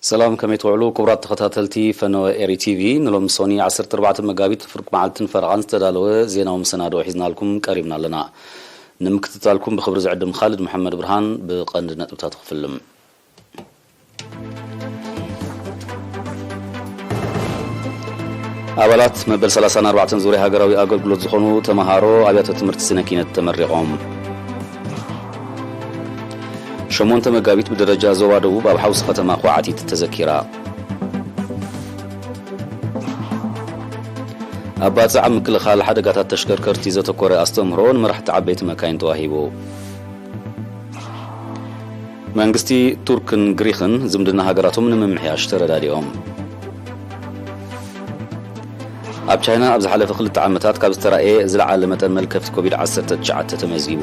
ሰላም፣ ከመይ ትውዕሉ ክቡራት ተኸታተልቲ ፈነወ ኤሪ ቲቪ? ንሎሚ ሶኒ ዓሰርተ ኣርባዕተ መጋቢት ፍርቂ መዓልትን ፈረቓን ዝተዳለወ ዜናዊ መሰናድኦ ሒዝናልኩም ቀሪብና ኣለና። ንምክትታልኩም ብኽብሪ ዝዕድም ካልድ መሓመድ ብርሃን። ብቐንዲ ነጥብታት ክፍልም። ኣባላት መበል ሰላሳን ኣርባዕተን ዙርያ ሃገራዊ ኣገልግሎት ዝኾኑ ተመሃሮ ኣብያተ ትምህርቲ ስነ ኪነት ተመሪቖም። ሸሞንተ መጋቢት ብደረጃ ዞባ ደቡብ ኣብ ሓውሲ ከተማ ኳዕቲት ተዘኪራ። ኣብ ባጽዕ ምክልኻል ሓደጋታት ተሽከርከርቲ ዘተኮረ ኣስተምህሮ ንመራሕቲ ዓበይቲ መካይን ተዋሂቡ። መንግስቲ ቱርክን ግሪኽን ዝምድና ሃገራቶም ንምምሕያሽ ተረዳዲኦም። ኣብ ቻይና ኣብ ዝሓለፈ ክልተ ዓመታት ካብ ዝተራእየ ዝለዓለ መጠን መልከፍቲ ኮቪድ ዓሰርተ ትሽዓተ ተመዝጊቡ።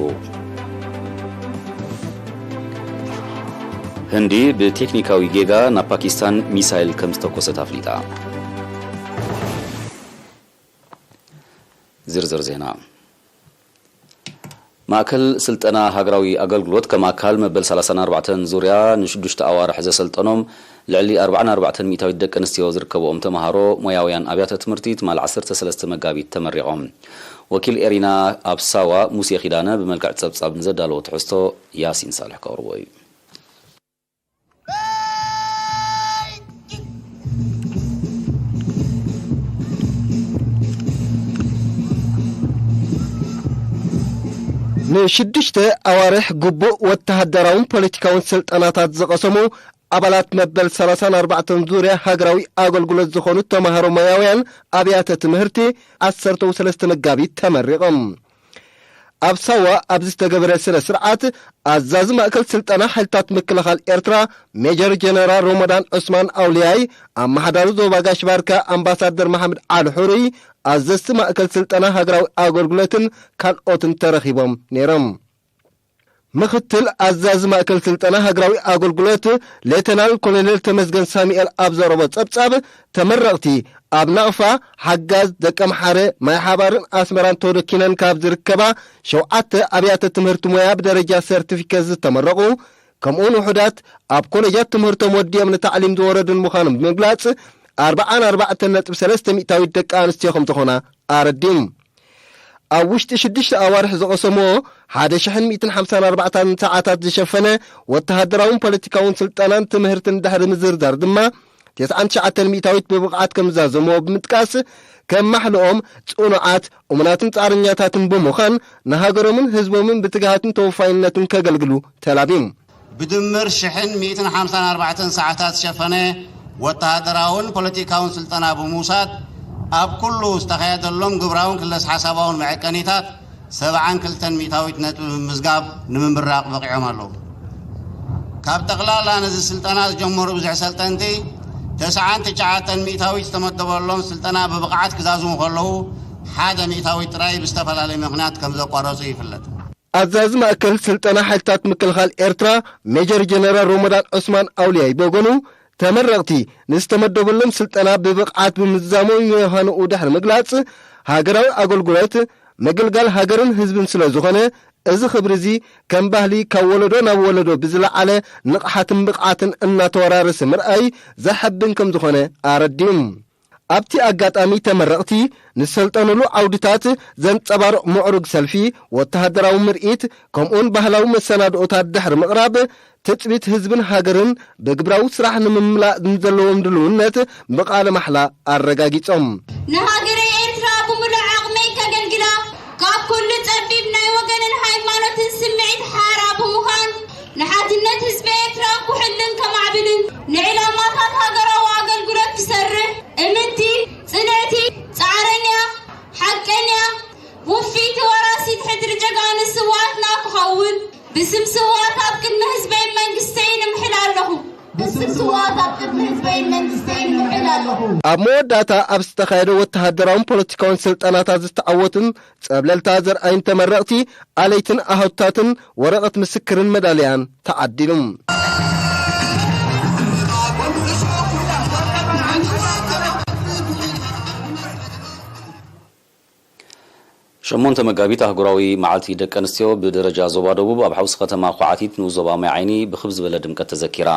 ህንዲ ብቴክኒካዊ ጌጋ ናብ ፓኪስታን ሚሳይል ከም ዝተኮሰት ኣፍሊጣ። ዝርዝር ዜና። ማእከል ስልጠና ሃገራዊ ኣገልግሎት ከም ኣካል መበል ሰላሳን ኣርባዕተን ዙርያ ንሽዱሽተ ኣዋርሕ ዘሰልጠኖም ልዕሊ ኣርባዓን ኣርባዕተን ሚእታዊት ደቂ ኣንስትዮ ዝርከብኦም ተምሃሮ ሞያውያን ኣብያተ ትምህርቲ ትማል ዓሰርተ ሰለስተ መጋቢት ተመሪቖም። ወኪል ኤሪና ኣብ ሳዋ ሙሴ ኪዳነ ብመልክዕ ጸብጻብ ንዘዳለዎ ትሕዝቶ ያሲን ሳልሕ ከቕርቦ እዩ። ንሽዱሽተ ኣዋርሕ ግቡእ ወተሃደራውን ፖለቲካውን ስልጠናታት ዝቐሰሙ ኣባላት መበል ሰላሳን ኣርባዕተን ዙርያ ሃገራዊ ኣገልግሎት ዝኾኑ ተማሃሮ ሞያውያን ኣብያተ ትምህርቲ ዓሰርተ ሰለስተ መጋቢት ተመሪቖም። ኣብ ሳዋ ኣብ ዝተገበረ ስነ ስርዓት ኣዛዚ ማእከል ስልጠና ሓይልታት ምክልኻል ኤርትራ ሜጀር ጀነራል ሮመዳን ዑስማን ኣውልያይ፣ ኣመሓዳሪ ዞባ ጋሽ ባርካ ኣምባሳደር መሓመድ ዓሊ ሕሩይ፣ ኣዘዝቲ ማእከል ስልጠና ሃገራዊ ኣገልግሎትን ካልኦትን ተረኺቦም ነይሮም። ምኽትል ኣዛዚ ማእከል ስልጠና ሃገራዊ ኣገልግሎት ሌተናል ኮሎኔል ተመስገን ሳሙኤል ኣብ ዘቕረቦ ጸብጻብ፣ ተመረቕቲ ኣብ ናቕፋ፣ ሓጋዝ፣ ደቀምሓረ፣ ማይ ሓባርን ኣስመራን ተወደኪነን ካብ ዝርከባ ሸውዓተ ኣብያተ ትምህርቲ ሞያ ብደረጃ ሰርቲፊኬት ዝተመረቑ፣ ከምኡውን ውሑዳት ኣብ ኮሌጃት ትምህርቶም ወዲኦም ንታዕሊም ዝወረዱን ምዃኖም ብምግላጽ፣ ኣርባዓን ኣርባዕተን ነጥቢ ሰለስተ ሚእታዊት ደቂ ኣንስትዮ ከም ዝኾና ኣረዲኡ። ኣብ ውሽጢ ሽዱሽተ ኣዋርሕ ዝቐሰምዎ ሓደ ሽሕን ሚእትን ሓምሳን ኣርባዕተን ሰዓታት ዝሸፈነ ወተሃደራውን ፖለቲካውን ስልጠናን ትምህርትን ድሕሪ ምዝርዛር ድማ፣ ተስዓን ትሽዓተን ሚእታዊት ብብቕዓት ከም ዝዛዘምዎ ብምጥቃስ፣ ከም ማሕልኦም ጽኑዓት፣ እሙናትን ጻዕረኛታትን ብምዃን፣ ንሃገሮምን ህዝቦምን ብትግሃትን ተወፋይነትን ከገልግሉ ተላብዩ። ብድምር ሽሕን ሚእትን ሓምሳን ኣርባዕተን ሰዓታት ዝሸፈነ ወተሃደራውን ፖለቲካውን ስልጠና ብምውሳድ፣ ኣብ ኩሉ ዝተኻየደሎም ግብራውን ክለስ ሓሳባውን መዐቀኒታት ሰብዓን ክልተን ሚእታዊት ነጥቢ ብምምዝጋብ ንምምራቕ በቒዖም ኣለዉ። ካብ ጠቕላላ ነዚ ስልጠና ዝጀመሩ ብዙሕ ሰልጠንቲ፣ ተስዓን ትሽዓተን ሚእታዊት ዝተመደበሎም ስልጠና ብብቕዓት ክዛዝሙ ከለዉ፣ ሓደ ሚእታዊት ጥራይ ብዝተፈላለየ ምኽንያት ከም ዘቋረጹ ይፍለጥ። ኣዛዚ ማእከል ስልጠና ሓይልታት ምክልኻል ኤርትራ ሜጀር ጀነራል ሮመዳን ዑስማን ኣውልያይ ብወገኑ፣ ተመረቕቲ ንዝተመደበሎም ስልጠና ብብቕዓት ብምዝዛሞም ምዃኑ ድሕሪ ምግላጽ፣ ሃገራዊ ኣገልግሎት ምግልጋል ሃገርን ህዝብን ስለ ዝኾነ፣ እዚ ክብሪ እዚ ከም ባህሊ ካብ ወለዶ ናብ ወለዶ ብዝለዓለ ንቕሓትን ብቕዓትን እናተወራረሰ ምርኣይ ዘሐብን ከም ዝኾነ ኣረዲኡ። ኣብቲ ኣጋጣሚ ተመረቕቲ ንዝሰልጠኑሉ ዓውድታት ዘንጸባርቕ ምዕሩግ ሰልፊ፣ ወተሃደራዊ ምርኢት፣ ከምኡውን ባህላዊ መሰናድኦታት ድሕሪ ምቕራብ፣ ትጽቢት ህዝብን ሃገርን ብግብራዊ ስራሕ ንምምላእ ንዘለዎም ድልውነት ብቃለ ማሕላ ኣረጋጊጾም። ንሃገረይ ኤርትራ ብምሉእ ዓቕመይ ከገልግላ፣ ካብ ኩሉ ጸቢብ ናይ ወገንን ሃይማኖትን ስምዒት ሓራ ብምዃን፣ ንሓድነት ህዝቢ ኤርትራ ክውሕድን ከማዕብልን፣ ንዕላማታት ሃገራዊ ኣገልግሎት ክሰርሕ፣ እምንቲ፣ ጽንዕቲ፣ ጻዕረኛ፣ ሓቀኛ፣ ውፍይቲ ወራሲት ሕድሪ ጀጋኑ ስውኣትና ክኸውን፣ ብስም ስውኣት ኣብ ቅድሚ ህዝበይን መንግስተይን እምሕል ኣለኹ። ብስም ስውኣት ኣብ ቅድሚ ህዝበይን መንግስተይን እምሕል ኣለኹ። ኣብ መወዳእታ ኣብ ዝተኻየደ ወተሃደራውን ፖለቲካውን ስልጠናታት ዝተዓወቱን ጸብለልታ ዘርኣዩን ተመረቕቲ ኣለይትን ኣህቱታትን ወረቐት ምስክርን መዳልያን ተዓዲሉ። ሸሞንተ መጋቢት ኣህጉራዊ መዓልቲ ደቂ ኣንስትዮ ብደረጃ ዞባ ደቡብ ኣብ ሓውሲ ከተማ ኳዕቲት ንኡስ ዞባ ማይ ዓይኒ ብኽብ ዝበለ ድምቀት ተዘኪራ።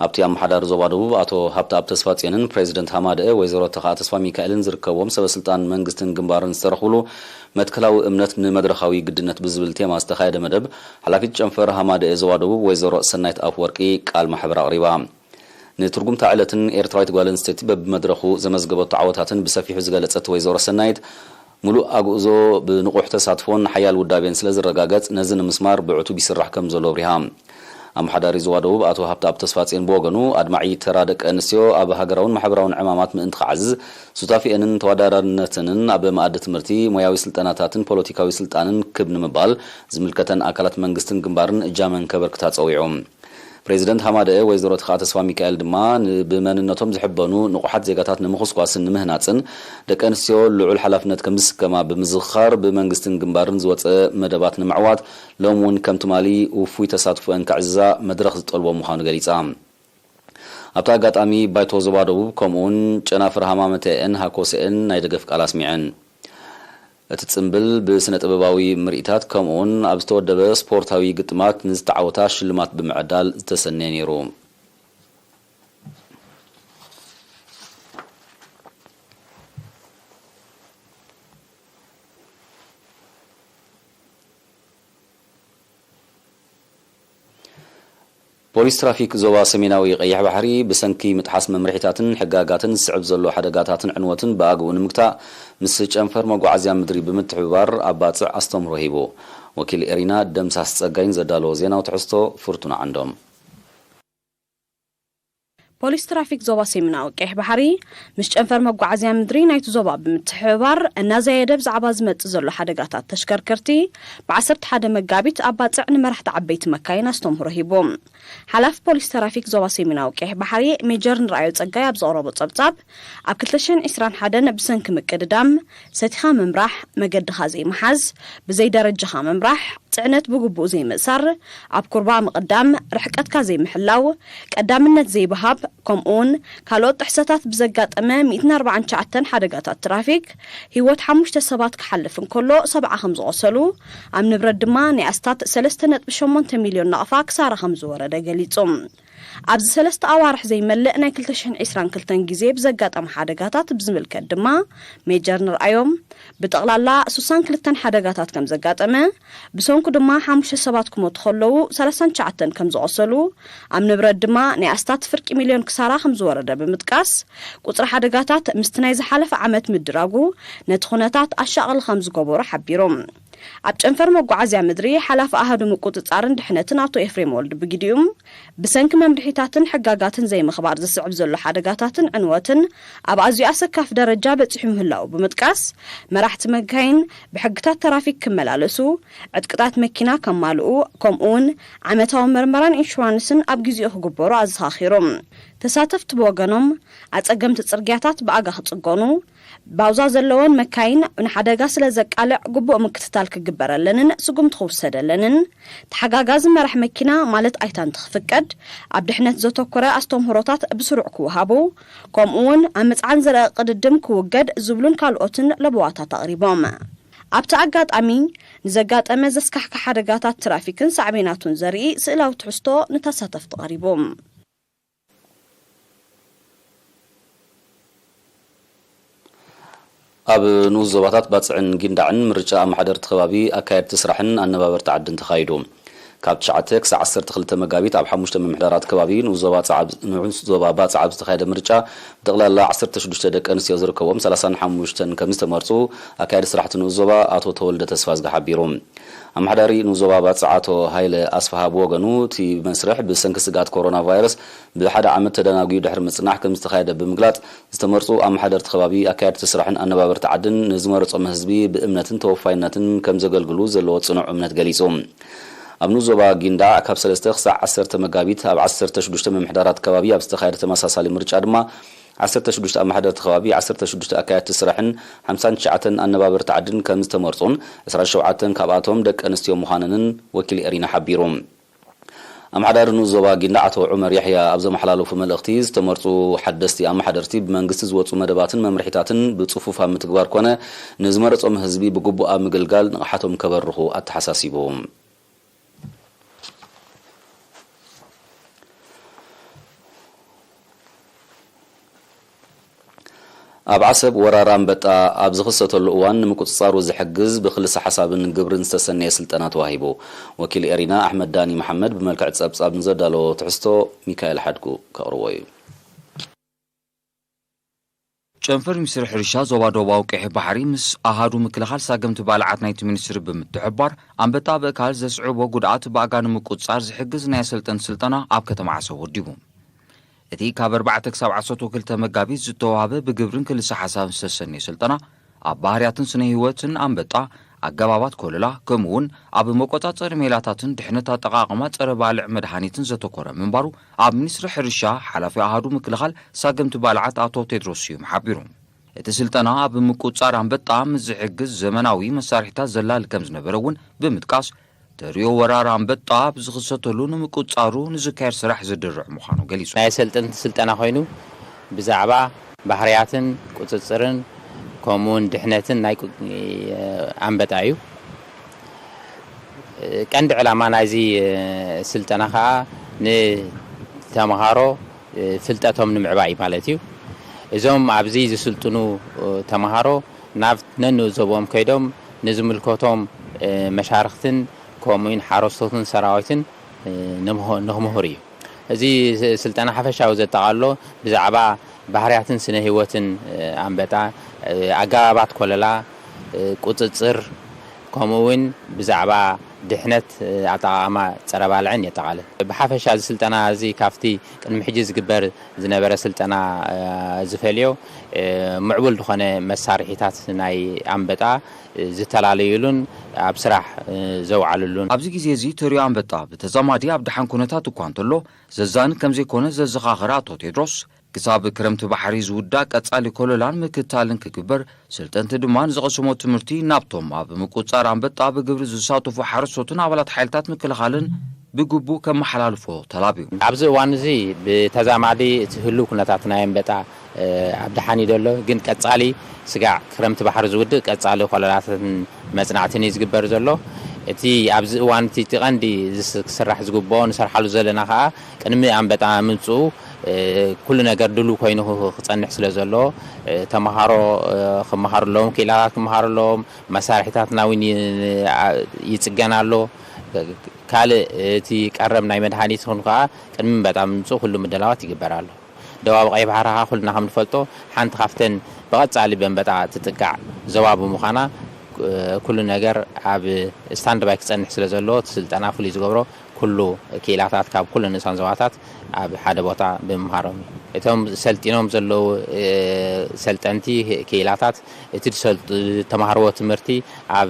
ኣብቲ ኣመሓዳሪ ዞባ ደቡብ ኣቶ ሃብተኣብ ተስፋጽዮንን ፕሬዚደንት ሃማደኤ ወይዘሮ ተኽኣ ተስፋ ሚካኤልን ዝርከብዎም ሰበ ስልጣን መንግስትን ግንባርን ዝተረኽብሉ መትከላዊ እምነት ንመድረኻዊ ግድነት ብዝብል ቴማ ዝተኻየደ መደብ፣ ሓላፊት ጨንፈር ሃማደኤ ዞባ ደቡብ ወይዘሮ ሰናይት ኣፍወርቂ ቃል ማሕበር ኣቕሪባ። ንትርጉምታ ዕለትን ኤርትራዊት ጓል ኣንስተይቲ በብመድረኹ ዘመዝገበቶ ዓወታትን ብሰፊሑ ዝገለጸት ወይዘሮ ሰናይት፣ ምሉእ ኣግእዞ ብንቑሕ ተሳትፎን ሓያል ውዳቤን ስለ ዝረጋገጽ፣ ነዚ ንምስማር ብዕቱብ ይስራሕ ከም ዘሎ ኣብሪሃ። ኣመሓዳሪ ዞባ ደቡብ ኣቶ ሃብተኣብ ተስፋጽዮን ብወገኑ፣ ኣድማዒ ተራ ደቂ ኣንስትዮ ኣብ ሃገራውን ማሕበራውን ዕማማት ምእንቲ ክዓዝዝ፣ ሱታፌአንን ተወዳዳርነተንን ኣብ መኣዲ ትምህርቲ፣ ሞያዊ ስልጠናታትን ፖለቲካዊ ስልጣንን ክብ ንምባል፣ ዝምልከተን ኣካላት መንግስትን ግንባርን እጃመን ከበርክታ ጸዊዑ። ፕሬዚደንት ሃማደኤ ወይዘሮ ተኽኣ ተስፋ ሚካኤል ድማ፣ ን-፣ ብመንነቶም ዝሕበኑ ንቑሓት ዜጋታት ንምኹስኳስን ንምህናጽን ደቂ ኣንስትዮ ልዑል ሓላፍነት ከም ዝስከማ ብምዝኽኻር፣ ብመንግስትን ግንባርን ዝወጸ መደባት ንምዕዋት ሎም እውን ከም ትማሊ ውፉይ ተሳትፎአን ከዕዝዛ መድረኽ ዝጠልቦ ምዃኑ ገሊጻ። ኣብቲ ኣጋጣሚ ባይቶ ዞባ ደቡብ ከምኡውን ጨናፍር ሃማመተኤን ሃኮሰኤን ናይ ደገፍ ቃል ኣስሚዐን። እቲ ጽምብል ብስነ ጥበባዊ ምርኢታት ከምኡውን ኣብ ዝተወደበ ስፖርታዊ ግጥማት ንዝተዓወታ ሽልማት ብምዕዳል ዝተሰነየ ነይሩ። ፖሊስ ትራፊክ ዞባ ሰሜናዊ ቀይሕ ባሕሪ ብሰንኪ ምጥሓስ መምርሒታትን ሕጋጋትን ዝስዕብ ዘሎ ሓደጋታትን ዕንወትን ብኣግኡ ንምግታእ ምስ ጨንፈር መጓዓዝያ ምድሪ ብምትሕብባር ኣብ ባጽዕ ኣስተምህሮ ሂቡ። ወኪል ኤሪና ደምሳስ ጸጋይን ዘዳለዎ ዜናዊ ትሕዝቶ ፍርቱና ዓንዶም። ፖሊስ ትራፊክ ዞባ ሰሜናዊ ቀይሕ ባሕሪ ምስ ጨንፈር መጓዓዝያ ምድሪ ናይቲ ዞባ ብምትሕብባር እናዘየደ ብዛዕባ ዝመጽእ ዘሎ ሓደጋታት ተሽከርከርቲ ብ ዓሰርተ ሓደ መጋቢት ኣብ ባጽዕ ንመራሕቲ ዓበይቲ መካይን ኣስተምህሮ ሂቡ። ሓላፊ ፖሊስ ትራፊክ ዞባ ሰሜናዊ ቀይሕ ባሕሪ ሜጀር ንርኣዮ ጸጋይ ኣብ ዘቕረቦ ጸብጻብ፣ ኣብ ክልተ ሽሕን ዕስራን ሓደን ብሰንኪ ምቅድዳም፣ ሰቲኻ ምምራሕ፣ መገድኻ ዘይምሓዝ፣ ብዘይ ደረጃኻ ምምራሕ፣ ጽዕነት ብግቡእ ዘይምእሳር፣ ኣብ ኩርባ ምቕዳም፣ ርሕቀትካ ዘይምሕላው፣ ቀዳምነት ዘይብሃብ፣ ከምኡውን ካልኦት ጥሕሰታት ብዘጋጠመ ሚእትን ኣርባዓን ትሽዓተን ሓደጋታት ትራፊክ ህይወት ሓሙሽተ ሰባት ክሓልፍ እንከሎ ሰብዓ ከም ዝቖሰሉ፣ ኣብ ንብረት ድማ ናይ ኣስታት ሰለስተ ነጥቢ ሸሞንተ ሚልዮን ናቕፋ ክሳራ ከም ዝወረደ ገሊጹ። ኣብዚ ሰለስተ ኣዋርሕ ዘይመልእ ናይ ክልተ ሽሕን ዕስራን ክልተን ግዜ ብዘጋጠመ ሓደጋታት ብዝምልከት ድማ ሜጀር ንርኣዮም ብጠቕላላ ሱሳን ክልተን ሓደጋታት ከም ዘጋጠመ፣ ብሰንኩ ድማ ሓሙሽተ ሰባት ክሞቱ ከለዉ ሰላሳን ትሽዓተን ከም ዝቖሰሉ፣ ኣብ ንብረት ድማ ናይ ኣስታት ፍርቂ ሚልዮን ክሳራ ከም ዝወረደ ብምጥቃስ፣ ቁጽሪ ሓደጋታት ምስቲ ናይ ዝሓለፈ ዓመት ምድራጉ ነቲ ኩነታት ኣሻቕል ከም ዝገበሮ ሓቢሮም። ኣብ ጨንፈር መጓዓዝያ ምድሪ ሓላፊ ኣሃዱ ምቁጽጻርን ድሕነትን ኣቶ ኤፍሬም ወልዱ ብግዲኡ፣ ብሰንኪ መምርሒታትን ሕጋጋትን ዘይምኽባር ዝስዕብ ዘሎ ሓደጋታትን ዕንወትን ኣብ ኣዝዩ ኣሰካፊ ደረጃ በጺሑ ምህላዉ ብምጥቃስ፣ መራሕቲ መካይን ብሕግታት ተራፊክ ክመላለሱ፣ ዕጥቅታት መኪና ከማልኡ፣ ከምኡውን ዓመታዊ መርመራን ኢንሹራንስን ኣብ ግዜኡ ክግበሩ ኣዘኻኺሮም። ተሳተፍቲ ብወገኖም፣ ኣጸገምቲ ጽርግያታት ብኣጋ ክጽገኑ፣ ባውዛ ዘለወን መካይን ንሓደጋ ስለ ዘቃልዕ ግቡእ ምክትታል ክግበረለንን ስጉምቲ ክውሰደለንን፣ ተሓጋጋዚ መራሕ መኪና ማለት ኣይታ እንትኽፍቀድ፣ ኣብ ድሕነት ዘተኮረ ኣስተምህሮታት ብስሩዕ ክወሃቡ፣ ከምኡውን ኣብ ምጽዓን ዝረኣ ቅድድም ክውገድ ዝብሉን ካልኦትን ለበዋታት ኣቕሪቦም። ኣብቲ ኣጋጣሚ፣ ንዘጋጠመ ዘስካሕክሕ ሓደጋታት ትራፊክን ሳዕቤናቱን ዘርኢ ስእላዊ ትሕዝቶ ንተሳተፍቲ ቀሪቡ። ኣብ ንኡስ ዞባታት ባጽዕን ጊንዳዕን ምርጫ ኣመሓደርቲ ከባቢ፣ ኣካየድቲ ስራሕን ኣነባበርቲ ዓድን ተኻይዱ። ካብ ትሽዓተ ክሳብ ዓሰርተ ክልተ መጋቢት ኣብ ሓሙሽተ ምምሕዳራት ከባቢ ንኡስ ዞባ ጻዕብ-፣ ንኡስ ዞባ ባጽዕ ኣብ ዝተኻየደ ምርጫ ብጠቕላላ ዓሰርተ ሽዱሽተ ደቂ ኣንስትዮ ዝርከቦም ሰላሳን ሓሙሽተን ከም ዝተመርጹ ኣካየዲ ስራሕቲ ንኡስ ዞባ ኣቶ ተወልደ ተስፋዝጊ ሓቢሩ። ኣመሓዳሪ ንኡስ ዞባ ባጽዕ ኣቶ ሃይለ ኣስፍሃ ብወገኑ፣ እቲ መስርሕ ብሰንኪ ስግኣት ኮሮና ቫይረስ ብሓደ ዓመት ተደናጉዩ ድሕሪ ምጽናሕ ከም ዝተኻየደ ብምግላጽ፣ ዝተመርጹ ኣመሓደርቲ ከባቢ፣ ኣካየድቲ ስራሕን ኣነባበርቲ ዓድን ንዝመረጾም ህዝቢ ብእምነትን ተወፋይነትን ከም ዘገልግሉ ዘለዎ ጽኑዕ እምነት ገሊጹ። ኣብ ንኡስ ዞባ ጊንዳዕ ካብ ሰለስተ ክሳዕ ዓሰርተ መጋቢት ኣብ ዓሰርተ ሽዱሽተ ምምሕዳራት ከባቢ ኣብ ዝተኻየደ ተመሳሳሊ ምርጫ ድማ ዓሰርተ ሽዱሽተ ኣመሓደርቲ ከባቢ፣ ዓሰርተ ሽዱሽተ ኣካየድቲ ስራሕን ሓምሳን ትሽዓተን ኣነባበርቲ ዓድን ከም ዝተመርጹን፣ ዕስራን ሸውዓተን ካብኣቶም ደቂ ኣንስትዮ ምዃነንን ወኪል ኤሪና ሓቢሩ። ኣመሓዳሪ ንኡስ ዞባ ጊንዳዕ ኣቶ ዑመር ያሕያ ኣብ ዘመሓላለፉ መልእኽቲ፣ ዝተመርጹ ሓደስቲ ኣመሓደርቲ ብመንግስቲ ዝወጹ መደባትን መምርሒታትን ብጽፉፍ ኣብ ምትግባር ኮነ ንዝመረጾም ህዝቢ ብግቡእ ኣብ ምግልጋል ንቕሓቶም ከበርኹ ኣተሓሳሲቡ። ኣብ ዓሰብ ወራር ኣንበጣ ኣብ ዝኽሰተሉ እዋን ንምቁጽጻሩ ዝሕግዝ ብክልሰ ሓሳብን ግብርን ዝተሰነየ ስልጠና ተዋሂቡ። ወኪል ኤሪና ኣሕመድ ዳኒ መሓመድ ብመልክዕ ጸብጻብ ንዘዳለዎ ትሕዝቶ ሚካኤል ሓድጉ ከቕርቦ እዩ። ጨንፈር ሚኒስትሪ ሕርሻ ዞባ ደቡባዊ ቀይሕ ባሕሪ ምስ ኣሃዱ ምክልኻል ሳገምቲ ባልዓት ናይቲ ሚኒስትሪ ብምትሕብባር ኣንበጣ ብእካል ዘስዕቦ ጉድኣት ብኣጋ ንምቁጽጻር ዝሕግዝ ናይ ኣሰልጠንቲ ስልጠና ኣብ ከተማ ዓሰብ ወዲቡ። እቲ ካብ ኣርባዕተ ክሳብ ዓሰርተ ክልተ መጋቢት ዝተዋህበ ብግብርን ክልሰ ሓሳብን ዝተሰነየ ስልጠና ኣብ ባህርያትን ስነ ህይወትን ኣንበጣ፣ ኣገባባት ኮለላ፣ ከምኡ እውን ኣብ መቆጻጸሪ ሜላታትን ድሕነት ኣጠቓቕማ ጸረ ባልዕ መድሃኒትን ዘተኮረ ምንባሩ ኣብ ሚኒስትሪ ሕርሻ ሓላፊ ኣሃዱ ምክልኻል ሳገምቲ ባልዓት ኣቶ ቴድሮስ ስዩም ሓቢሩ። እቲ ስልጠና ኣብ ምቁጽጻር ኣንበጣ ምስ ዝሕግዝ ዘመናዊ መሳርሒታት ዘላሊ ከም ዝነበረ እውን ብምጥቃስ፣ ተርእዮ ወራር ኣንበጣ ኣብ ዝኽሰተሉ ንምቁጽጻሩ ንዝካየድ ስራሕ ዝድርዕ ምዃኑ ገሊጹ። ናይ ኣሰልጠንቲ ስልጠና ኮይኑ ብዛዕባ ባህርያትን ቁጽጽርን ከምኡውን ድሕነትን ናይ ቁ-፣ ኣንበጣ እዩ። ቀንዲ ዕላማ ናይዚ ስልጠና ኸኣ ንተምሃሮ ፍልጠቶም ንምዕባይ ማለት እዩ። እዞም ኣብዚ ዝስልጥኑ ተምሃሮ ናብ ነንኡ ዞቦኦም ከይዶም ንዝምልከቶም መሻርኽትን ከምኡውን ሓረስቶትን ሰራዊትን ንምሆ-፣ ንኽምህሩ እዩ። እዚ ስልጠና ሓፈሻዊ ዘጠቓልሎ ብዛዕባ ባህርያትን ስነ ህይወትን ኣንበጣ፣ ኣገባባት ኮለላ፣ ቁጽጽር፣ ከምኡ እውን ብዛዕባ ድሕነት ኣጠቓቕማ ጸረ ባልዕን የጠቓልል። ብሓፈሻ እዚ ስልጠና እዚ ካብቲ ቅድሚ ሕጂ ዝግበር ዝነበረ ስልጠና ዝፈልዮ ምዕቡል ዝኾነ መሳርሒታት ናይ ኣንበጣ ዝተላለዩሉን ኣብ ስራሕ ዘውዓሉሉን። ኣብዚ ግዜ እዚ ተርእዮ ኣንበጣ ብተዛማዲ ኣብ ደሓን ኩነታት እኳ እንተሎ ዘዛኒ ከም ዘይኮነ ዘዘኻኸረ ኣቶ ቴድሮስ፣ ክሳብ ክረምቲ ባሕሪ ዝውዳእ ቀጻሊ ኮለላን ምክትታልን ክግበር፣ ሰልጠንቲ ድማ ንዝቐሰሞ ትምህርቲ ናብቶም ኣብ ምቁጽጻር ኣንበጣ ብግብሪ ዝሳተፉ ሓረስቶትን ኣባላት ሓይልታት ምክልኻልን ብግቡእ ከመሓላልፎ ተላብዩ። ኣብዚ እዋን እዚ ብተዛማዲ እቲ ህሉው ኩነታት ናይ ኣንበጣ ኣብ ደሓን እዩ ዘሎ፣ ግን ቀጻሊ ስጋዕ ክረምቲ ባሕሪ ዝውድእ ቀጻሊ ኮለላትን መጽናዕትን እዩ ዝግበር ዘሎ። እቲ ኣብዚ እዋን እቲ፣ እቲ ቀንዲ ዝስ-፣ ክስራሕ ዝግብኦ ንሰርሓሉ ዘለና ከኣ ቅድሚ ኣንበጣ ምምጽኡ ኩሉ ነገር ድሉው ኮይኑ ክጸንሕ ስለ ዘሎ ተምሃሮ ክመሃሩ ኣለዎም፣ ክኢላታት ክመሃሩ ኣለዎም፣ መሳርሒታትና እውን ይ-፣ ይጽገን ኣሎ። ካልእ እቲ ቀረብ ናይ መድሃኒት ይኹን ከኣ ቅድሚ ኣንበጣ ምምጽኡ ኩሉ ምድላዋት ይግበር ኣሎ። ደቡብ ቀይሕ ባሕሪ ከኣ ኩልና ከም ንፈልጦ ሓንቲ ካብተን ብቐጻሊ በንበጣ ትጥቃዕ ዞባ ብምዃና ኩሉ ነገር ኣብ ስታንድባይ ክጸንሕ ስለ ዘለዎ እቲ ስልጠና ፍሉይ ዝገብሮ ኩሉ ክኢላታት ካብ ኩሉ ንኡሳን ዞባታት ኣብ ሓደ ቦታ ብምምሃሮም እዩ። እቶም ሰልጢኖም ዘለዉ ሰልጠንቲ ክኢላታት እቲ ዝሰልጥ-፣ ዝተማህርዎ ትምህርቲ ኣብ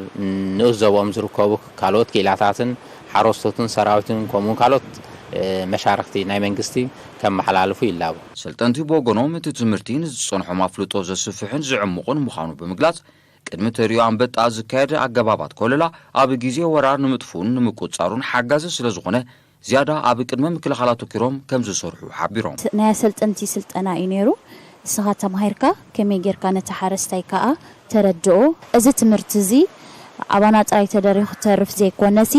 ንኡስ ዞባኦም ዝርከቡ ካልኦት ክኢላታትን ሓረስቶትን ሰራዊትን ከምኡውን ካልኦት መሻርኽቲ ናይ መንግስቲ ከመሓላልፉ ይላቦ። ሰልጠንቲ ብወገኖም እቲ ትምህርቲ ንዝጸንሖም ኣፍልጦ ዘስፍሕን ዝዕምቑን ምዃኑ ብምግላጽ፣ ቅድሚ ተርእዮ ኣንበጣ ዝካየድ ኣገባባት ኮለላ ኣብ ግዜ ወራር ንምጥፍኡን ንምቁጽጻሩን ሓጋዚ ስለ ዝኾነ ዝያዳ ኣብ ቅድመ ምክልኻል ኣተኲሮም ከም ዝሰርሑ ሓቢሮም። ናይ ኣሰልጠንቲ ስልጠና እዩ ነይሩ። ንስኻ ተማሂርካ ከመይ ጌርካ ነቲ ሓረስታይ ከኣ ተረድኦ። እዚ ትምህርቲ እዚ ኣባና ጥራይ ተደሪኹ ክተርፍ ዘይኮነሲ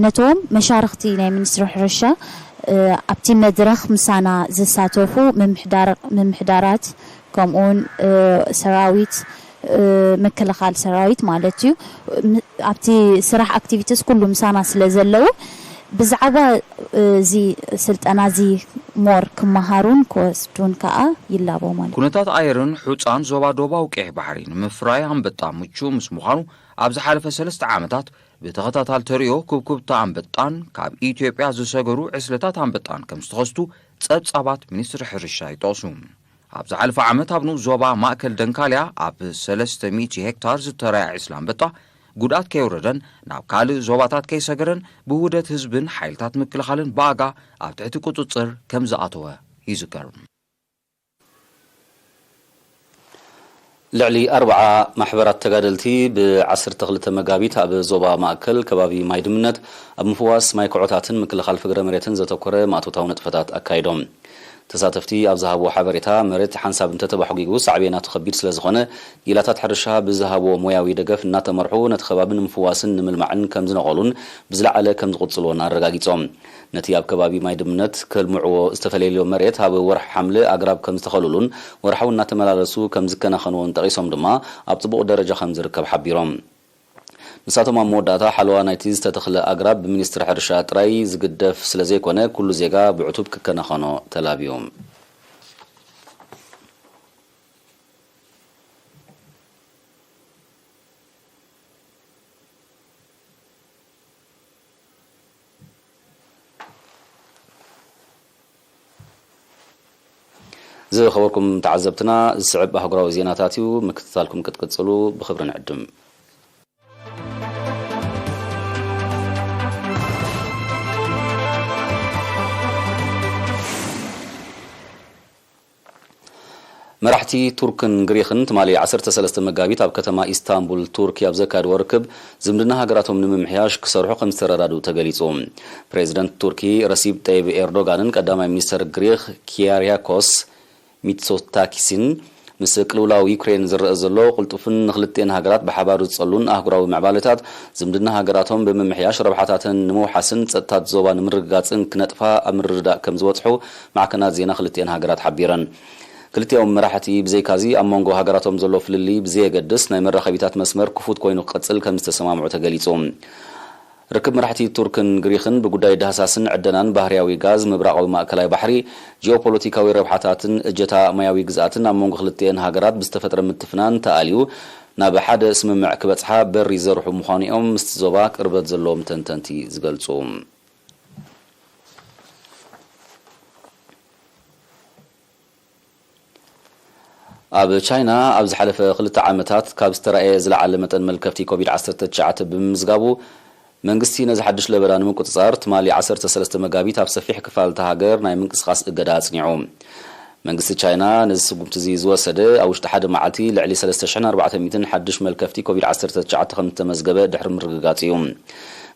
ነቶም መሻርኽቲ ናይ ሚኒስትሪ ሕርሻ፣ እ፣ ኣብቲ መድረኽ ምሳና ዝሳተፉ ምምሕዳር-፣ ምምሕዳራት ከምኡውን፣ እ፣ ሰራዊት፣ እ፣ ምክልኻል ሰራዊት ማለት እዩ። ም-፣ ኣብቲ ስራሕ ኣክቲቪቲስ ኩሉ ምሳና ስለ ዘለዉ ብዛዕባ፣ እ፣ እዚ ስልጠና እዚ ሞር ክመሃሩን ክወስዱን ከኣ ይላቦ ማለት እዩ። ኩነታት ኣየርን ሑጻን ዞባ ደቡባዊ ቀይሕ ባሕሪ ንምፍራይ ኣንበጣ ምቹእ ምስ ምዃኑ ኣብ ዝሓለፈ ሰለስተ ዓመታት ብተኸታታሊ ተርእዮ ኩብኩብታ ኣንበጣን ካብ ኢትዮጵያ ዝሰገሩ ዕስለታት ኣንበጣን ከም ዝተኸስቱ ጸብጻባት ሚኒስትሪ ሕርሻ ይጠቕሱ። ኣብ ዝሓለፈ ዓመት ኣብ ንኡስ ዞባ ማእከል ደንካልያ ኣብ ሰለስተ ሚእቲ ሄክታር ዝተራእየ ዕስለ ኣንበጣ ጉድኣት ከየውረደን ናብ ካልእ ዞባታት ከይሰገረን ብውህደት ህዝብን ሓይልታት ምክልኻልን ብኣጋ ኣብ ትሕቲ ቁጽጽር ከም ዝኣተወ ይዝከር። ልዕሊ ኣርብዓ ማሕበራት ተጋደልቲ ብ ዓሰርተ ክልተ መጋቢት ኣብ ዞባ ማእከል ከባቢ ማይ ድምነት ኣብ ምፍዋስ ማይ ክዖታትን ምክልኻል ፍግረ መሬትን ዘተኮረ ማእቶታዊ ንጥፈታት ኣካይዶም። ተሳተፍቲ ኣብ ዝሃብዎ ሓበሬታ፣ መሬት ሓንሳብ እንተተባሕጒጉ ሳዕቤናቱ ከቢድ ስለ ዝኾነ፣ ጊላታት ሕርሻ ብዝሃብዎ ሞያዊ ደገፍ እናተመርሑ ነቲ ከባቢ ንምፍዋስን ንምልማዕን ከም ዝነቐሉን ብዝለዓለ ከም ዝቕጽልዎን ኣረጋጊጾም። ነቲ ኣብ ከባቢ ማይ ድምነት ከልምዕዎ ዝተፈለየልዮ መሬት ኣብ ወርሒ ሓምለ ኣግራብ ከም ዝተኸሉሉን ወርሓዊ እናተመላለሱ ከም ዝከናኸንዎን ጠቒሶም ድማ ኣብ ጽቡቕ ደረጃ ከም ዝርከብ ሓቢሮም። ንሳቶም ኣብ መወዳእታ ሓለዋ ናይቲ ዝተተኽለ ኣግራብ ብሚኒስትሪ ሕርሻ ጥራይ ዝግደፍ ስለ ዘይኮነ ኩሉ ዜጋ ብዕቱብ ክከናኸኖ ተላብዮም። ዝኸበርኩም ተዓዘብትና፣ ዝስዕብ ኣህጉራዊ ዜናታት እዩ። ምክትታልኩም ክትቅጽሉ ብኽብሪ ንዕድም። መራሕቲ ቱርክን ግሪኽን ትማሊ ዓሰርተ ሰለስተ መጋቢት ኣብ ከተማ ኢስታንቡል ቱርኪ ኣብ ዘካየድዎ ርክብ፣ ዝምድና ሃገራቶም ንምምሕያሽ ክሰርሑ ከም ዝተረዳድኡ ተገሊጹ። ፕሬዚደንት ቱርኪ ረሲብ ጠይብ ኤርዶጋንን ቀዳማይ ሚኒስተር ግሪኽ ኪያሪያኮስ ሚትሶታኪስን፣ ምስ ቅልውላው ዩክሬን ዝረአ ዘሎ ቅልጡፍን ንክልቲኤን ሃገራት ብሓባር ዝጸሉን ኣህጉራዊ ምዕባለታት፣ ዝምድና ሃገራቶም ብምምሕያሽ ረብሓታተን ንምውሓስን ጸጥታት ዞባ ንምርግጋጽን ክነጥፋ ኣብ ምርድዳእ ከም ዝበጽሑ ማዕከናት ዜና ክልቲኤን ሃገራት ሓቢረን። ክልቲኦም መራሕቲ ብዘይካዚ ኣብ መንጎ ሃገራቶም ዘሎ ፍልልይ ብዘየገድስ ናይ መራኸቢታት መስመር ክፉት ኮይኑ ክቐጽል ከም ዝተሰማምዑ ተገሊጹ። ርክብ መራሕቲ ቱርክን ግሪኽን ብጉዳይ ዳህሳስን ዕደናን ባህርያዊ ጋዝ ምብራቓዊ ማእከላይ ባሕሪ፣ ጂኦፖለቲካዊ ረብሓታትን እጀታ ማያዊ ግዝኣትን ኣብ መንጎ ክልቲኤን ሃገራት ብዝተፈጥረ ምትፍናን ተኣልዩ ናብ ሓደ ስምምዕ ክበጽሓ በሪ ዘርሑ ምዃኑ እዮም ምስቲ ዞባ ቅርበት ዘለዎም ተንተንቲ ዝገልጹ። ኣብ ቻይና ኣብ ዝሓለፈ ክልተ ዓመታት ካብ ዝተራእየ ዝለዓለ መጠን መልከፍቲ ኮቪድ ዓሰርተ ትሽዓተ ብምምዝጋቡ፣ መንግስቲ ነዚ ሓድሽ ለበዳ ንምቁጽጻር ትማሊ ዓሰርተ ሰለስተ መጋቢት ኣብ ሰፊሕ ክፋል እታ ሃገር ናይ ምንቅስቓስ እገዳ ኣጽኒዑ። መንግስቲ ቻይና ነዚ ስጉምቲ እዚ ዝወሰደ ኣብ ውሽጢ ሓደ መዓልቲ ልዕሊ ሰለስተ ሽሕን ኣርባዕተ ሚእትን ሓድሽ መልከፍቲ ኮቪድ ዓሰርተ ትሽዓተ ከም ዝተመዝገበ ድሕሪ ምርግጋጽ እዩ።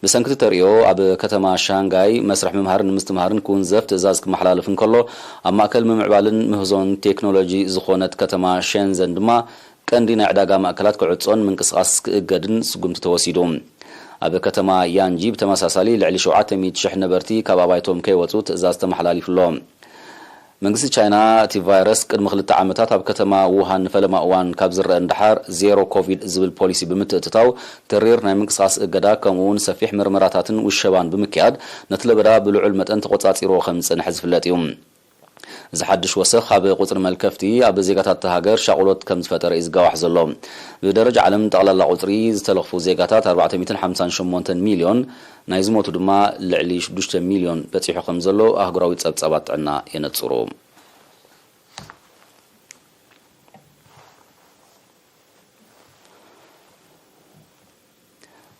ብሰንኪ እቲ ተርእዮ ኣብ ከተማ ሻንጋይ መስርሕ ምምሃርን ምስትምሃርን ክውንዘፍ ትእዛዝ ክመሓላለፍ እንከሎ፣ ኣብ ማእከል ምምዕባልን ምህዞን ቴክኖሎጂ ዝኾነት ከተማ ሼንዘን ድማ ቀንዲ ናይ ዕዳጋ ማእከላት ክዕጾን ምንቅስቓስ ክእገድን ስጉምቲ ተወሲዱ። ኣብ ከተማ ያንጂ ብተመሳሳሊ ልዕሊ ሸውዓተ ሚእቲ ሽሕ ነበርቲ ካብ ኣባይቶም ከይወጹ ትእዛዝ ተመሓላሊፉ ኣሎ። መንግስቲ ቻይና እቲ ቫይረስ ቅድሚ ክልተ ዓመታት ኣብ ከተማ ውሃን ንፈለማ እዋን ካብ ዝረአ ንደሓር ዜሮ ኮቪድ ዝብል ፖሊሲ ብምትእትታው፣ ተሪር ናይ ምንቅስቓስ እገዳ ከምኡ እውን ሰፊሕ ምርመራታትን ውሸባን ብምክያድ ነቲ ለበዳ ብልዑል መጠን ተቖጻጺርዎ ከም ዝጸንሐ ዝፍለጥ እዩ። እዚ ሓድሽ ወሰኽ ኣብ ቁጽሪ መልከፍቲ ኣብ ዜጋታት እታ ሃገር ሻቕሎት ከም ዝፈጠረ እዩ ዝጋዋሕ ዘሎ። ብደረጃ ዓለም ጠቕላላ ቁጽሪ ዝተለኽፉ ዜጋታት ኣርባዕተ ሚእትን ሓምሳን ሸሞንተን ሚልዮን፣ ናይ ዝሞቱ ድማ ልዕሊ ሽዱሽተ ሚልዮን በጺሑ ከም ዘሎ ኣህጉራዊ ጸብጻባት ጥዕና የነጽሩ።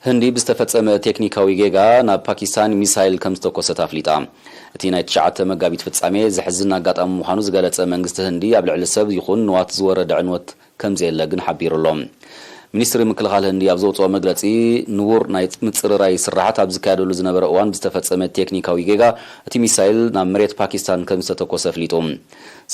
ህንዲ ብዝተፈጸመ ቴክኒካዊ ጌጋ ናብ ፓኪስታን ሚሳይል ከም ዝተኮሰት ኣፍሊጣ። እቲ ናይ ትሽዓተ መጋቢት ፍጻሜ ዘሕዝን ኣጋጣሚ ምዃኑ ዝገለጸ መንግስቲ ህንዲ፣ ኣብ ልዕሊ ሰብ ይኹን ንዋት ዝወረደ ዕንወት ከም ዘየለ ግን ሓቢሩ ኣሎ። ሚኒስትሪ ምክልኻል ህንዲ ኣብ ዘውጽኦ መግለጺ፣ ንቡር ናይ ምጽርራይ ስራሓት ኣብ ዝካየደሉ ዝነበረ እዋን ብዝተፈጸመ ቴክኒካዊ ጌጋ እቲ ሚሳይል ናብ መሬት ፓኪስታን ከም ዝተተኮሰ ኣፍሊጡ።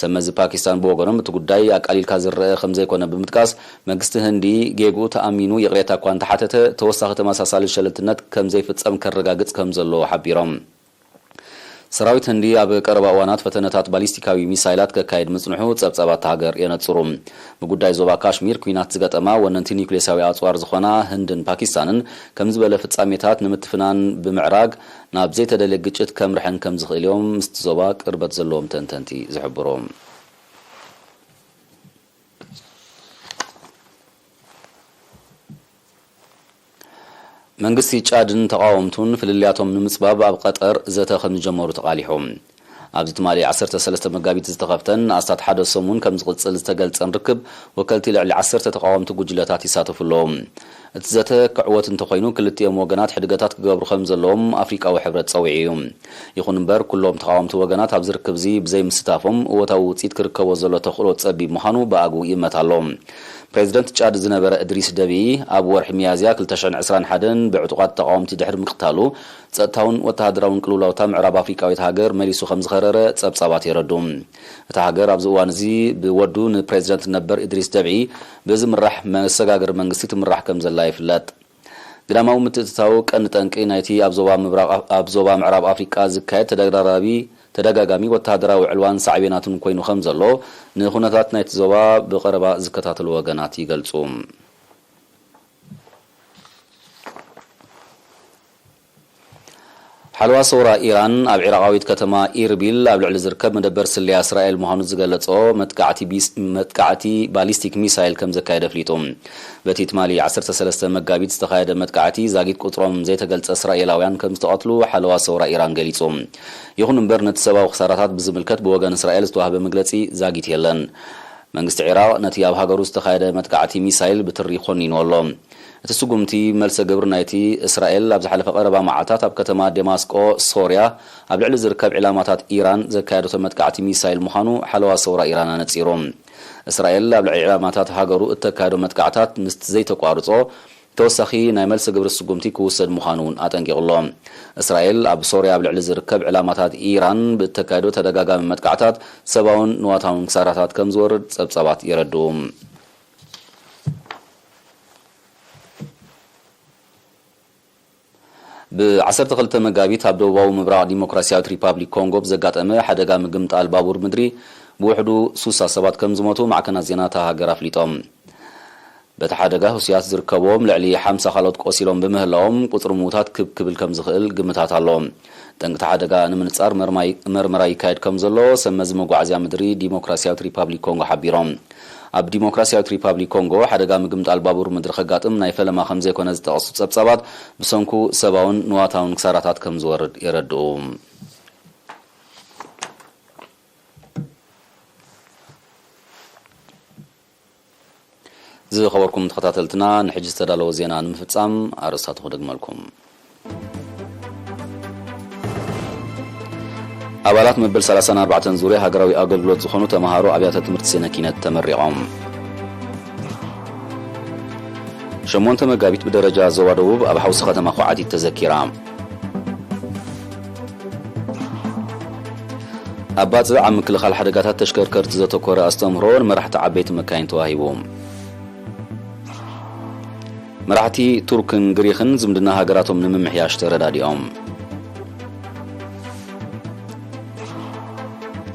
ሰብ መዚ ፓኪስታን ብወገኖም፣ እቲ ጉዳይ ኣቃሊልካ ዝረአ ከም ዘይኮነ ብምጥቃስ፣ መንግስቲ ህንዲ ጌግኡ ተኣሚኑ ይቕሬታ እኳ እንተሓተተ፣ ተወሳኺ ተመሳሳሊ ሸለልትነት ከም ዘይፍጸም ከረጋግጽ ከም ዘለዎ ሓቢሮም። ሰራዊት ህንዲ ኣብ ቀረባ እዋናት ፈተነታት ባሊስቲካዊ ሚሳይላት ከካይድ ምጽንሑ ጸብጻባት እታ ሃገር የነጽሩ። ብጉዳይ ዞባ ካሽሚር ኲናት ዝገጠማ ወነንቲ ኒውክሌሳዊ ኣጽዋር ዝኾና ህንድን ፓኪስታንን ከምዚ ዝበለ ፍጻሜታት ንምትፍናን ብምዕራግ ናብ ዘይተደልየ ግጭት ከምርሐን ከም ዝኽእል እዮም ምስቲ ዞባ ቅርበት ዘለዎም ተንተንቲ ዝሕብሩ። መንግስቲ ጫድን ተቓወምቱን ፍልልያቶም ንምጽባብ ኣብ ቀጠር ዘተ ከም ዝጀመሩ ተቓሊሑ። ኣብዚ ትማሊ ዓሰርተ ሰለስተ መጋቢት ዝተኸፍተን ንኣስታት ሓደ ሰሙን ከም ዝቕጽል ዝተገልጸን ርክብ፣ ወከልቲ ልዕሊ ዓሰርተ ተቓወምቲ ጉጅለታት ይሳተፉ ኣለዉ። እቲ ዘተ ክዕወት እንተኾይኑ፣ ክልቲኦም ወገናት ሕድገታት ክገብሩ ከም ዘለዎም ኣፍሪቃዊ ሕብረት ጸዊዑ እዩ። ይኹን እምበር፣ ኩሎም ተቓወምቲ ወገናት ኣብዚ ርክብ እዚ ብዘይምስታፎም እወታዊ ውጽኢት ክርከቦ ዘሎ ተኽእሎ ጸቢብ ምዃኑ ብኣግኡ ይእመት ኣሎ። ፕሬዚደንት ጫድ ዝነበረ እድሪስ ደቢ ኣብ ወርሒ ሚያዝያ ክልተ ሽሕን ዕስራን ሓደን ብዕጡቓት ተቓወምቲ ድሕሪ ምቕታሉ፣ ጸጥታውን ወተሃደራውን ቅልውላውታ ምዕራብ ኣፍሪቃዊት ሃገር መሊሱ ከም ዝኸረረ ጸብጻባት የረዱ። እታ ሃገር ኣብዚ እዋን እዚ ብወዱ ንፕሬዚደንት ነበር እድሪስ ደቢ ብዝምራሕ መሰጋገሪ መንግስቲ ትምራሕ ከም ዘላ ይፍለጥ። ግዳማዊ ምትእትታው ቀንዲ ጠንቂ ናይቲ ኣብ ዞባ ምብራቕ፣ ኣብ ዞባ ምዕራብ ኣፍሪቃ ዝካየድ ተደራራቢ፣ ተደጋጋሚ ወተሃደራዊ ዕልዋን ሳዕቤናቱን ኮይኑ ከም ዘሎ፣ ንኹነታት ናይቲ ዞባ ብቐረባ ዝከታተሉ ወገናት ይገልጹ። ሓለዋ ሰውራ ኢራን ኣብ ዒራቓዊት ከተማ ኢርቢል ኣብ ልዕሊ ዝርከብ መደበር ስለያ እስራኤል ምዃኑ ዝገለጾ መጥቃዕቲ ቢስ-፣ መጥቃዕቲ ባሊስቲክ ሚሳይል ከም ዘካየደ ኣፍሊጡ። በቲ ትማሊ ዓሰርተ ሰለስተ መጋቢት ዝተኻየደ መጥቃዕቲ ዛጊት ቁጽሮም ዘይተገልጸ እስራኤላውያን ከም ዝተቐትሉ ሓለዋ ሰውራ ኢራን ገሊጹ። ይኹን እምበር ነቲ ሰብኣዊ ክሳራታት ብዝምልከት ብወገን እስራኤል ዝተዋህበ መግለጺ ዛጊት የለን። መንግስቲ ዒራቕ ነቲ ኣብ ሃገሩ ዝተኻየደ መጥቃዕቲ ሚሳይል ብትሪ ኮኒኑ ኣሎ። እቲ ስጉምቲ መልሰ ግብሪ ናይቲ እስራኤል ኣብ ዝሓለፈ ቀረባ መዓልታት ኣብ ከተማ ደማስቆ ሶርያ ኣብ ልዕሊ ዝርከብ ዒላማታት ኢራን ዘካየደቶ መጥቃዕቲ ሚሳይል ምዃኑ ሓለዋ ሰውራ ኢራን ኣነጺሩ። እስራኤል ኣብ ልዕሊ ዒላማታት ሃገሩ እተካየዶ መጥቃዕታት ምስ ዘይተቋርጾ ተወሳኺ ናይ መልሲ ግብሪ ስጉምቲ ክውሰድ ምዃኑ እውን ኣጠንቂቑ ኣሎ። እስራኤል ኣብ ሶርያ ኣብ ልዕሊ ዝርከብ ዕላማታት ኢራን ብእተካየዶ ተደጋጋሚ መጥቃዕታት ሰብኣውን ንዋታውን ክሳራታት ከም ዝወርድ ጸብጻባት የረድኡ። ብ ዓሰርተ ክልተ መጋቢት ኣብ ደቡባዊ ምብራቕ ዲሞክራሲያዊት ሪፓብሊክ ኮንጎ ብዘጋጠመ ሓደጋ ምግምጣል ባቡር ምድሪ ብውሕዱ ሱሳ ሰባት ከም ዝሞቱ ማዕከናት ዜና እታ ሃገር ኣፍሊጦም። በቲ ሓደጋ ህሱያት ዝርከብዎም ልዕሊ ሓምሳ ካልኦት ቆሲሎም ብምህላዎም፣ ቁጽሪ ምዉታት ክብ ክብል ከም ዝኽእል ግምታት ኣሎ። ጠንቅቲ ሓደጋ ንምንጻር መርማይ-፣ መርመራ ይካየድ ከም ዘሎ ሰብ መዚ መጓዓዝያ ምድሪ ዲሞክራሲያዊት ሪፓብሊክ ኮንጎ ሓቢሮም። ኣብ ዲሞክራሲያዊት ሪፓብሊክ ኮንጎ ሓደጋ ምግምጣል ባቡር ምድሪ ከጋጥም ናይ ፈለማ ከም ዘይኮነ ዝጠቐሱ ጸብጻባት፣ ብሰንኩ ሰብኣውን ንዋታውን ክሳራታት ከም ዝወርድ የረድኡ። ዝኸበርኩም ተኸታተልትና፣ ንሕጂ ዝተዳለወ ዜና ንምፍጻም ኣርእስታቱ ክደግመልኩም። ኣባላት መበል ሰላሳን ኣርባዕተን ዙርያ ሃገራዊ ኣገልግሎት ዝኾኑ ተምሃሮ ኣብያተ ትምህርቲ ስነ ኪነት ተመሪቖም። ሸሞንተ መጋቢት ብደረጃ ዞባ ደቡብ ኣብ ሓውሲ ከተማ ኳዓቲት ተዘኪራ። ኣብ ባጽዕ ኣብ ምክልኻል ሓደጋታት ተሽከርከርቲ ዘተኮረ ኣስተምህሮ ንመራሕቲ ዓበይቲ መካይን ተዋሂቡ። መራሕቲ ቱርክን ግሪኽን ዝምድና ሃገራቶም ንምምሕያሽ ተረዳዲኦም።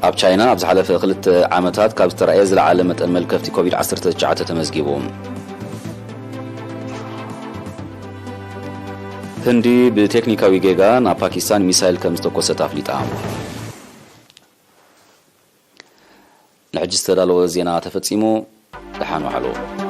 ኣብ ቻይና ኣብ ዝሓለፈ ክልተ ዓመታት ካብ ዝተራእየ ዝለዓለ መጠን መልከፍቲ ኮቪድ ዓሰርተ ትሽዓተ ተመዝጊቡ። ህንዲ ብቴክኒካዊ ጌጋ ናብ ፓኪስታን ሚሳይል ከም ዝተኮሰት ኣፍሊጣ። ንሕጂ ዝተዳለወ ዜና ተፈጺሙ። ደሓን ዋዕሉ።